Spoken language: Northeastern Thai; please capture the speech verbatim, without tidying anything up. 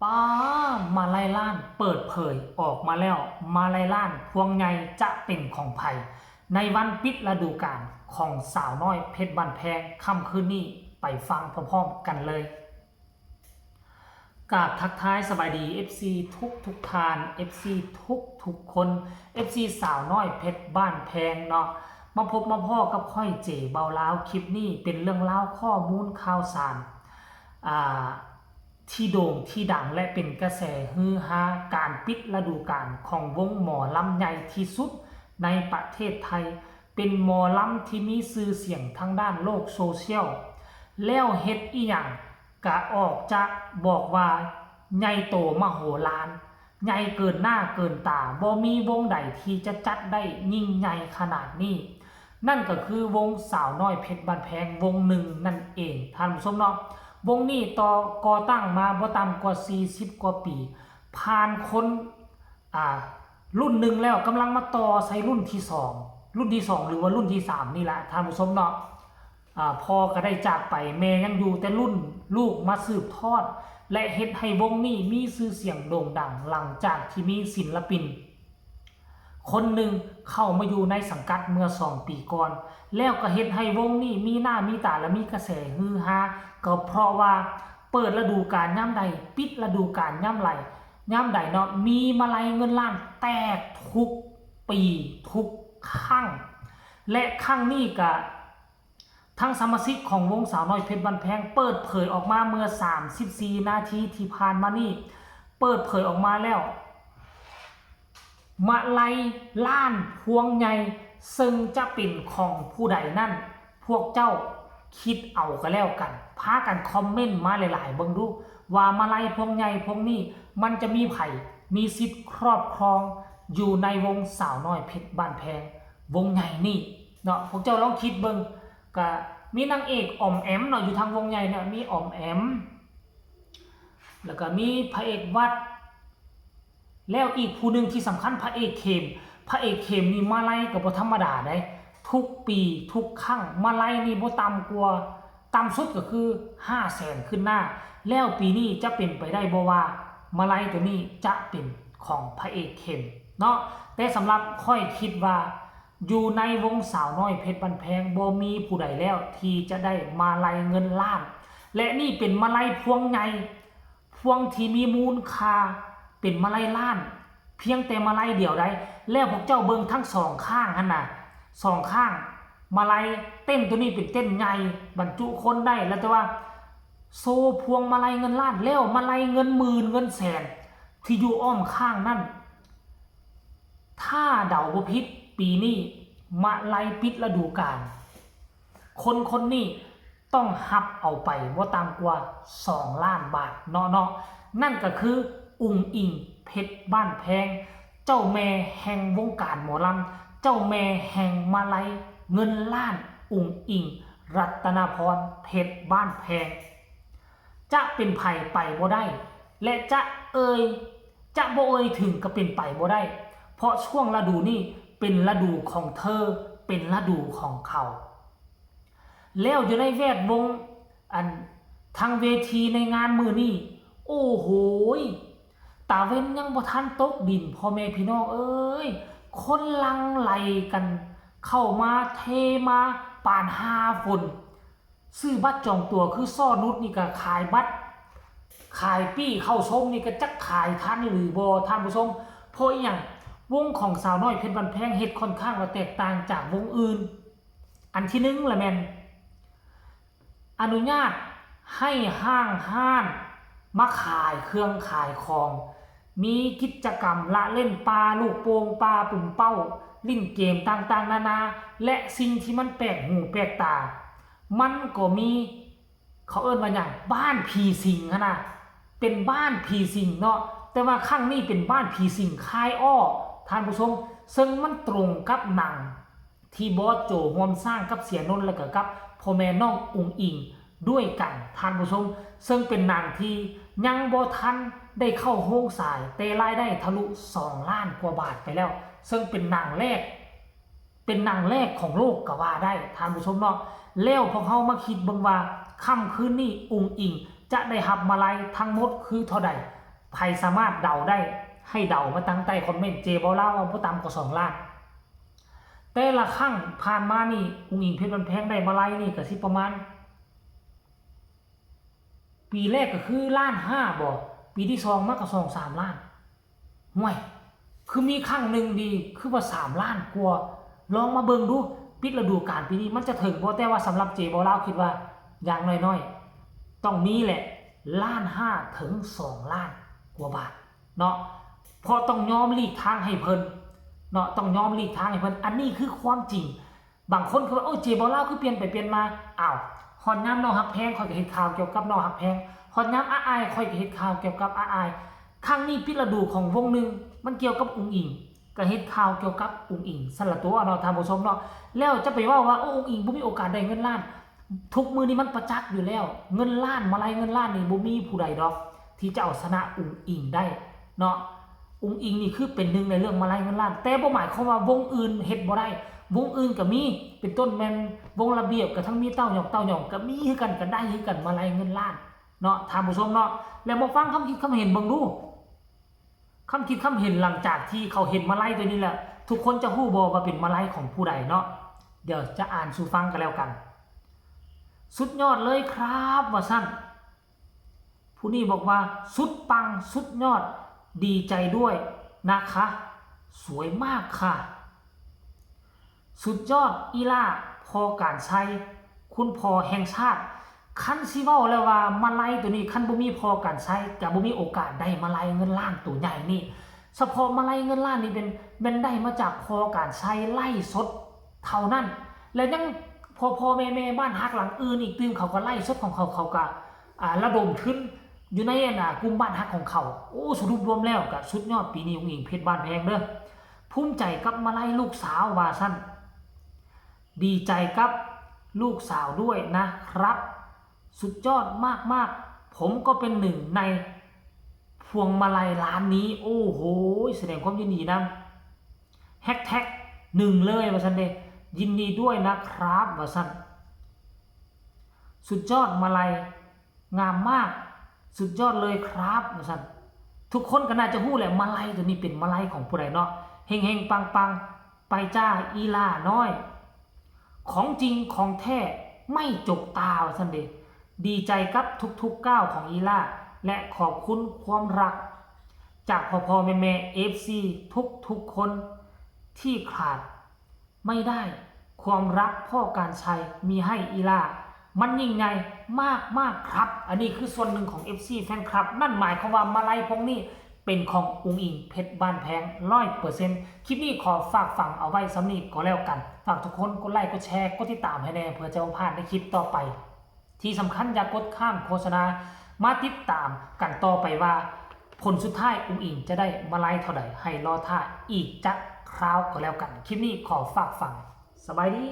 ป้า มาลัยล้านเปิดเผยออกมาแล้ว มาลัยล้านพวงใหญ่จะเป็นของไผ ในวันปิดฤดูกาลของสาวน้อยเพชรบ้านแพง ค่ำคืนนี้ไปฟังพร้อมๆกันเลย กราบทักทายสบายดี เอฟซี ทุกทุกท่าน เอฟซี ทุกทุกคน เอฟซี สาวน้อยเพชรบ้านแพงเนาะ มาพบมาพ้อกับข้อยเจเบาลาว คลิปนี้เป็นเรื่องราวข้อมูลข่าวสาร อ่า ที่โด่งที่ดังและเป็นกระแสฮือฮา การปิดฤดูกาลของวงหมอลำใหญ่ที่สุดในประเทศไทย เป็นหมอลำที่มีชื่อเสียงทางด้านโลกโซเชียล แล้วเฮ็ดอิหยังกะออกจะบอกว่าใหญ่โตมโหฬาร ใหญ่เกินหน้าเกินตา บ่มีวงใดที่จะจัดได้ยิ่งใหญ่ขนาดนี้ นั่นก็คือวงสาวน้อยเพชรบ้านแพงวงหนึ่งนั่นเอง ท่านผู้ชมเนาะ วงนี้ต่อก่อตั้งมาบ่ต่ำกว่าสี่สิบกว่าปี ผ่านคน อ่า รุ่นหนึ่งแล้วกำลังมาต่อใส่รุ่นที่สอง รุ่นที่สองหรือว่ารุ่นที่สามนี่แหละ ท่านผู้ชมเนาะ อ่า พ่อก็ได้จากไป แม่ยังอยู่แต่รุ่นลูกมาสืบทอด และเฮ็ดให้วงนี้มีชื่อเสียงโด่งดัง หลังจากที่มีศิลปิน คนหนึ่งเข้ามาอยู่ในสังกัดเมื่อสองปีก่อน แล้วก็เฮ็ดให้วงนี้มีหน้ามีตาและมีกระแสฮือฮา ก็เพราะว่าเปิดฤดูกาลยามใด ปิดฤดูกาลยามใด ยามใดเนาะ มีมาลัยเงินล้านแตกทุกปีทุกครั้ง และครั้งนี้ก็ ทางสมาชิกของวงสาวน้อยเพชรบ้านแพงเปิดเผยออกมาเมื่อสามสิบสี่นาทีที่ผ่านมานี้ เปิดเผยออกมาแล้ว มาลัยล้านพวงใหญ่ ซึ่งจะเป็นของผู้ใดนั่น พวกเจ้าคิดเอาก็แล้วกัน พากันคอมเมนต์มาหลายๆ เบิ่งดู ว่ามาลัยพวงใหญ่พวงนี้ มันจะมีไผมีสิทธิ์ครอบครองอยู่ในวงสาวน้อยเพชรบ้านแพง วงใหญ่นี่เนาะ พวกเจ้าลองคิดเบิ่ง ก็มีนางเอกออมแอมเนาะ อยู่ทางวงใหญ่เนี่ย มีออมแอม แล้วก็มีพระเอกวัด แล้วอีกผู้หนึ่งที่สำคัญ พระเอกเข้ม พระเอกเข้มนี่มาลัยก็บ่ธรรมดาเด้ ทุกปีทุกครั้งมาลัยนี่บ่ต่ำกว่า ต่ำสุดก็คือห้าแสนขึ้นหน้า แล้วปีนี้จะเป็นไปได้บ่ว่ามาลัยตัวนี้จะเป็นของพระเอกเข้มเนาะ แต่สำหรับข้อยคิดว่า อยู่ในวงสาวน้อยเพชรบ้านแพงบ่มีผู้ใดแล้วที่จะได้มาลัยเงินล้าน และนี่เป็นมาลัยพวงใหญ่ พวงที่มีมูลค่าเป็นมาลัยล้าน เพียงแต่มาลัยเดียวได้ แล้วพวกเจ้าเบิ่งทั้งสองข้างหั่นน่ะ สองข้าง มาลัยเต็นท์ตัวนี้เป็นเต็นท์ใหญ่ บรรจุคนได้ แล้วแต่ว่าโซ่พวงมาลัยเงินล้าน แล้วมาลัยเงินหมื่นเงินแสน ที่อยู่อ้อมข้างนั่น ถ้าเดาบ่ผิด ปีนี้มาลัยปิดฤดูกาล คนคนนี้ต้องฮับเอาไปบ่ต่ำกว่าสองล้านบาทเนาะเนาะ นั่นก็คืออุ๋งอิ๋งเพชรบ้านแพง เจ้าแม่แห่งวงการหมอลำ เจ้าแม่แห่งมาลัยเงินล้าน อุ๋งอิ๋งรัตนพรเพชรบ้านแพง จะเป็นไผไปบ่ได้ และจะเอ่ย จะบ่เอ่ยถึงก็เป็นไปบ่ได้ เพราะช่วงฤดูนี้เป็นฤดูของเธอ เป็นฤดูของเขา แล้วอยู่ในแวดวง อัน ทางเวทีในงานมื้อนี้ โอ้โหย ตาเว็นยังบ่ทันตกดิน พ่อแม่พี่น้องเอ้ย คนหลั่งไหลกันเข้ามา เทมาปานห่าฝน ซื้อบัตรจองตั๋วคือซ้อนุชนี่ก็ขายบัตร ขายปี้เข้าชมนี่ก็จักขายทันหรือบ่ ท่านผู้ชม เพราะอิหยัง วงของสาวน้อยเพชรบ้านแพงเฮ็ดค่อนข้างว่าแตกต่างจากวงอื่น อันที่หนึ่งละแม่น อนุญาตให้ห้างฮ้านมาขายเครื่องขายของ มีกิจกรรมละเล่นปาลูกโป่ง ปาปุ่มเป้า เล่นเกมต่างๆนานา และสิ่งที่มันแปลกหูแปลกตา มันก็มี เขาเอิ้นว่าหยัง บ้านผีสิงหั้นน่ะ เป็นบ้านผีสิงเนาะ แต่ว่าครั้งนี้เป็นบ้านผีสิงคายอ้อ ท่านผู้ชม ซึ่งมันตรงกับหนังที่บอสโจร่วมสร้างกับเสียนนท์ แล้วก็กับพ่อแม่น้องอุ๋งอิ๋งด้วยกัน ท่านผู้ชม ซึ่งเป็นหนังที่ยังบ่ทันได้เข้าโรงฉาย แต่รายได้ทะลุสองล้านกว่าบาทไปแล้ว ซึ่งเป็นหนังแรก เป็นหนังแรกของโลกก็ว่าได้ ท่านผู้ชมเนาะ แล้วพวกเฮามาคิดเบิ่งว่าค่ำคืนนี้อุ๋งอิ๋งจะได้รับมาลัยทั้งหมดคือเท่าใด ไผสามารถเดาได้ ให้เดามาตั้งใต้คอมเมนต์ เจบ่าวลาวว่าบ่ต่ำกว่าสองล้าน แต่ละครั้งผ่านมานี่ อุ๋งอิ๋งเพชรบ้านแพงได้มาลัยนี่ก็สิประมาณ ปีแรกก็คือล้านห้าบ่ ปีที่สองมาก็สองสามล้าน ห่วย คือมีครั้งหนึ่งดี คือว่าสามล้านกว่า ลองมาเบิ่งดู ปิดฤดูกาลปีนี้มันจะถึงบ่ แต่ว่าสำหรับเจบ่าวลาวคิดว่า อย่างน้อยๆ ต้องมีแหละ ล้านห้าถึงสองล้านกว่าบาทเนาะ เพราะต้องยอมหลีกทางให้เพิ่นเนาะ ต้องยอมหลีกทางให้เพิ่น อันนี้คือความจริง บางคนคือว่า โอ้ย เจบ่าวลาวคือเปลี่ยนไปเปลี่ยนมา อ้าว ฮอดยามน้องฮักแพง ข้อยก็เฮ็ดข่าวเกี่ยวกับน้องฮักแพง ฮอดยามอาอาย ข้อยก็เฮ็ดข่าวเกี่ยวกับอาอาย ครั้งนี้ปิดฤดูของวงหนึ่ง มันเกี่ยวกับอุ๋งอิ๋ง ก็เฮ็ดข่าวเกี่ยวกับอุ๋งอิ๋ง ซั่นละตั๊วเนาะ ท่านผู้ชมเนาะ แล้วจะไปเว้าว่า โอ้ อุ๋งอิ๋งบ่มีโอกาสได้เงินล้าน ทุกมื้อนี้มันประจักษ์อยู่แล้ว เงินล้าน มาลัยเงินล้านนี่บ่มีผู้ใดดอก ที่จะเอาชนะอุ๋งอิ๋งได้เนาะ อุ๋งอิ๋งนี่คือเป็นหนึ่งในเรื่องมาลัยเงินล้าน แต่บ่หมายความว่าวงอื่นเฮ็ดบ่ได้ วงอื่นก็มี เป็นต้นแม่นวงระเบียบ กระทั่งมีเต้าหย่อง เต้าหย่องก็มีคือกัน ก็ได้คือกัน มาลัยเงินล้านเนาะ ท่านผู้ชมเนาะ แล้วมาฟังความคิดความเห็นเบิ่งดู ความคิดความเห็นหลังจากที่เขาเห็นมาลัยตัวนี้แล้ว ทุกคนจะฮู้บ่ว่าเป็นมาลัยของผู้ใดเนาะ เดี๋ยวจะอ่านสู่ฟังกันแล้วกัน สุดยอดเลยครับ ว่าซั่น ผู้นี้บอกว่า สุดปัง สุดยอด ดีใจด้วยนะคะ สวยมากค่ะ สุดยอด อีหล่า พอการชัย คุณพ่อแห่งชาติ คันสิเว้าแล้วว่ามาลัยตัวนี้ คันบ่มีพอการชัย ก็บ่มีโอกาสได้มาลัยเงินล้านตัวใหญ่นี่ เฉพาะมาลัยเงินล้านนี่เป็น แม่นได้มาจากพอการชัยไลฟ์สดเท่านั้น และยังพ่อๆ แม่ๆ บ้านฮักหลังอื่นอีกตื่ม เขาก็ไลฟ์สดของเขา เขาก็ อ่า ระดมทุนอยู่ใน อ่า กลุ่มบ้านฮักของเขา โอ้ สรุปรวมแล้วก็สุดยอด ปีนี้อุ๋งอิ๋งเพชรบ้านแพงเด้อ ภูมิใจกับมาลัยลูกสาว ว่าซั่น ดีใจกับลูกสาวด้วยนะครับ สุดยอดมากๆ ผมก็เป็นหนึ่งในพวงมาลัยล้านนี้ โอ้โห แสดงความยินดีนำ แฮชแท็กหนึ่งเลย ว่าซั่นเด้ ยินดีด้วยนะครับ ว่าซั่น สุดยอดมาลัย งามมาก สุดยอดเลยครับ ว่าซั่น ทุกคนก็น่าจะฮู้แหละ มาลัยตัวนี้เป็นมาลัยของผู้ใดเนาะ เฮงๆ ปังๆ ไปจ้า อีหล่าน้อย ของจริงของแท้ไม่จกตา ว่าซั่นเด้ ดีใจกับทุกๆ ก้าวของอีหล่า และขอบคุณความรัก จากพ่อๆ แม่ๆ เอฟซี ทุกๆ คนที่ขาดไม่ได้ ความรักพ่อการชัยมีให้อีหล่า มันยิ่งใหญ่มากๆ ครับ อันนี้คือส่วนหนึ่งของ เอฟซี แฟนคลับ นั่นหมายความว่ามาลัยพวกนี้เป็นของอุ๋งอิ๋งเพชรบ้านแพง ร้อยเปอร์เซ็นต์ คลิปนี้ขอฝากฝังเอาไว้ส่ำนี้ก็แล้วกัน ฝากทุกคนกดไลค์ กดแชร์ กดติดตามให้แน่ เพื่อจะบ่พลาดในคลิปต่อไป ที่สำคัญอย่ากดข้ามโฆษณา มาติดตามกันต่อไปว่า ผลสุดท้ายอุ๋งอิ๋งจะได้มาลัยเท่าใด ให้รอท่าอีกจักคราวก็แล้วกัน คลิปนี้ขอฝากฝัง สบายดี